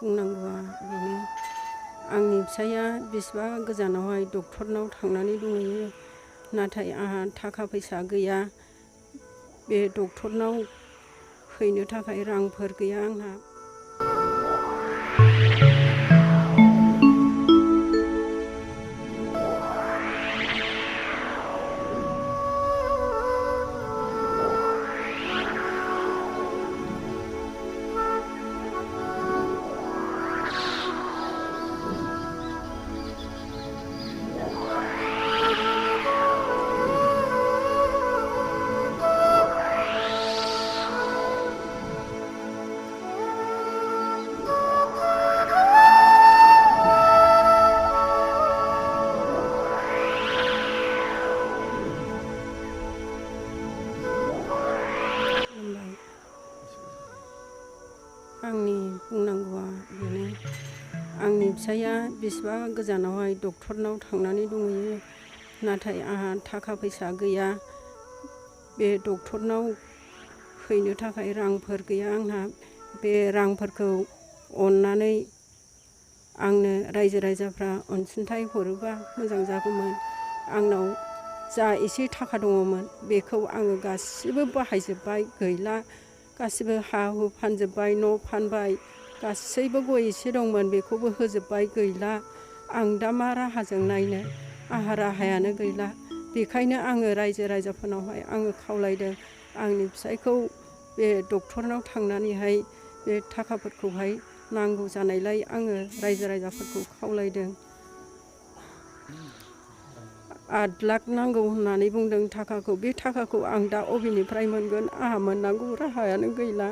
बुंनांगौआ बेनो आंनि फिसाया बेसेबा गोजानावहाय डक्टरनाव थांनानै दंहैयो नाथाय आंहा थाखा फैसा गैया बे डक्टरनाव हैनो थाखाय रांफोर गैया आंहा आंनि बुंनांगौआ बेनो आंनि फिसाया बेसेबा गोजानावहाय डक्टरनाव थांनानै दंहैयो नाथाय आंहा थाखा फैसा गैया बे डक्टरनाव हैनो थाखाय रांफोर गैया आंहा बे रांफोरखौ अननानै आंनो रायजो राजाफ्रा अनसुंथाइ हरोबा मोजां जागौमोन आंनाव जा एसे थाखा दङमोन बेखौ आङो गासिबो बाहायजोब्बाय गैला गासिबो हा हु फानजोब्बाय न' फानबाय गासैबो गय एसे दंमोन बेखौबो होजोब्बाय गैला आं दा मा राहाजों नायनो आंहा राहायानो गैला बेखायनो आङो रायजो राजाफोरनावहाय आङो खावलायदों आंनि फिसायखौ बे डक्टरनाव थांनानैहाय बे थाखाफोरखौहाय नांगौ जानायलाय आङो रायजो राजाफोरखौ खावलायदों 8 लाख नांगौ होननानै बुंदों थाखाखौ बे थाखाखौ आं दा अबेनिफ्राय मोनगोन आंहा मोननांगौ राहायानो गैला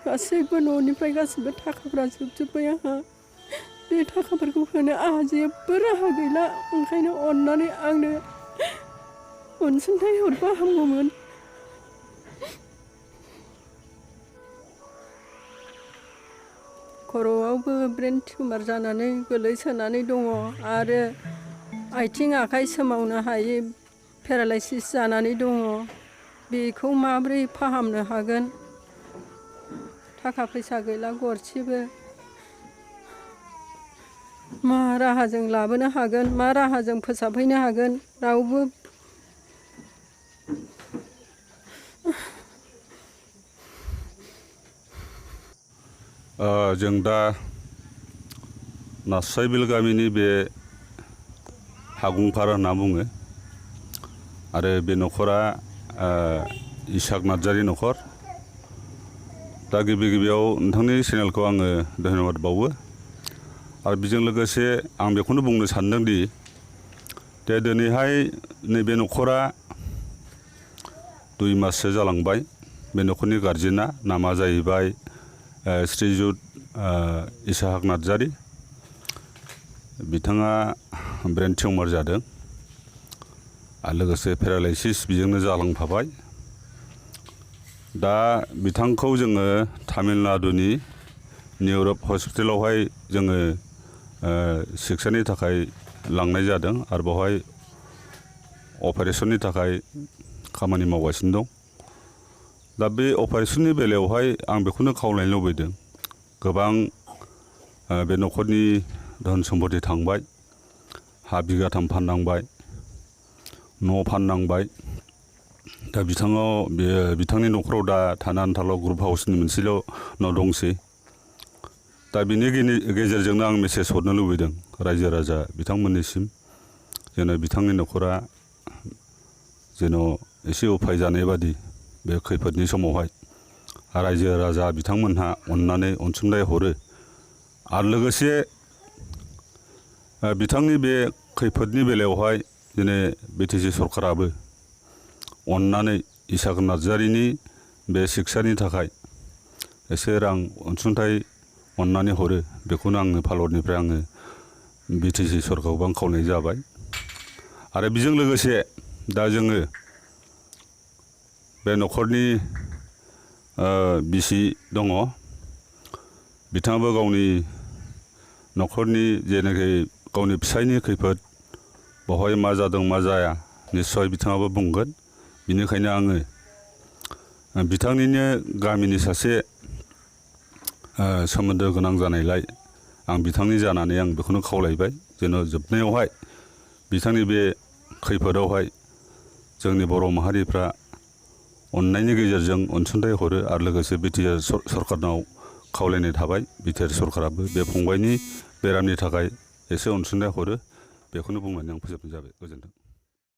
गासैबो न'निफ्राय गासैबो थाखाफ्रा जोबजोब्बाय आंहा बे थाखाफोरखौ होनो आंहा जेबो राहा गैला ओंखायनो अननानै आंनो अनसुंथाइ हरबा हामगौमोन खर'आवबो ब्रेन टिउमार जानानै गोलैसोनानै दङ आरो आथिं आखाइ सोमावनो हायै पेरालाइसिस जानानै दङ बेखौ माबोरै फाहामनो हागोन थाखा फैसा गैला गरसेबो मा राहाजों लाबोनो हागोन मा राहाजों फोसाबहैनो हागोन रावबो जों दा नास्रायबिल गामिनि बे हागुंफार होनना बुङो आरो बे न'खरा इसाक नार्जारि न'खर दा गिबियाव नोंथांनि चेनेलखौ आङो धन्यबाद बावो आरो बेजों लोगोसे आं बेखौनो बुंनो सानदोंदि दे दिनैहाय नैबे न'खरा 2 माससो जालांबाय बे न'खरनि गारजेना नामा जाहैबाय श्रीजुत इसाक नार्जारि बिथाङा ब्रेन टिउमार जादों आरो लोगोसे पेरालाइसिस बेजोंनो जालांफाबाय दा बिथांखौ जोङो तामिलनाडुनि निउर'प हस्पिटालावहाय जोङो सिकित्सानि थाखाय लांनाय जादों आरो बेवहाय अपारेशननि थाखाय खामानि मावगासिनो दं दा बे अपारेशननि बेलायावहाय आं बेखौनो खावलायनो लुबैदों गोबां बे न'खरनि धोन सम्पति थांबाय हा बिगाथाम फाननांबाय न' फाननांबाय दा बिथांनि न'खराव दा थानो आन्थाल' ग्रुप हाउसनि मोनसेल' न' दंसै दा बिनि गेजेरजोंनो आं मेसेज हरनो लुबैदों रायजो राजा बिथांमोननिसिम जेन' बिथांनि न'खरा जेन' एसे उफाय जानाय बादि बे खैफोदनि समावहाय रायजो राजा बिथांमोनहा अननानै अनसुंथाइ हरो आरो लोगोसे बिथांनि बे खैफोदनि बेलायावहाय दिनै बिटिसि सरकाराबो अननानै इसाक नार्जारिनि बे सिकित्सानि थाखाय एसे रां अनसुंथाइ अननानै हरो बेखौनो आङो भारतनिफ्राय आङो बिटिसि सरकारखौ आं खावलायनाय जाबाय आरो बेजों लोगोसे दा जोङो बे न'खरनि बिसि दङ बिथाङाबो गावनि न'खरनि जेनाखि गावनि फिसायनि खैफोद बेवहाय मा जादों मा जाया निस्सय बिथाङाबो बुंगोन बिनिखायनो आङो बिथांनिनो गामिनि सासे सोमोन्दो गोनां जानायलाय आं बिथांनि जानानै आं बेखौनो खावलायबाय जेन' जोबनायावहाय बिथांनि बे खैफोदावहाय जोंनि बर' माहारिफ्रा अननायनि गेजेरजों अनसुंथाइ हरो आरो लोगोसे बिटिआर सरकारनाव खावलायनाय थाबाय बिटिआर सरकाराबो बे फंबायनि बेरामनि थाखाय एसे अनसुंथाइ हरो बेखौनो बुंनानै आं फोजोबनाय जाबाय। गोजोन्थों।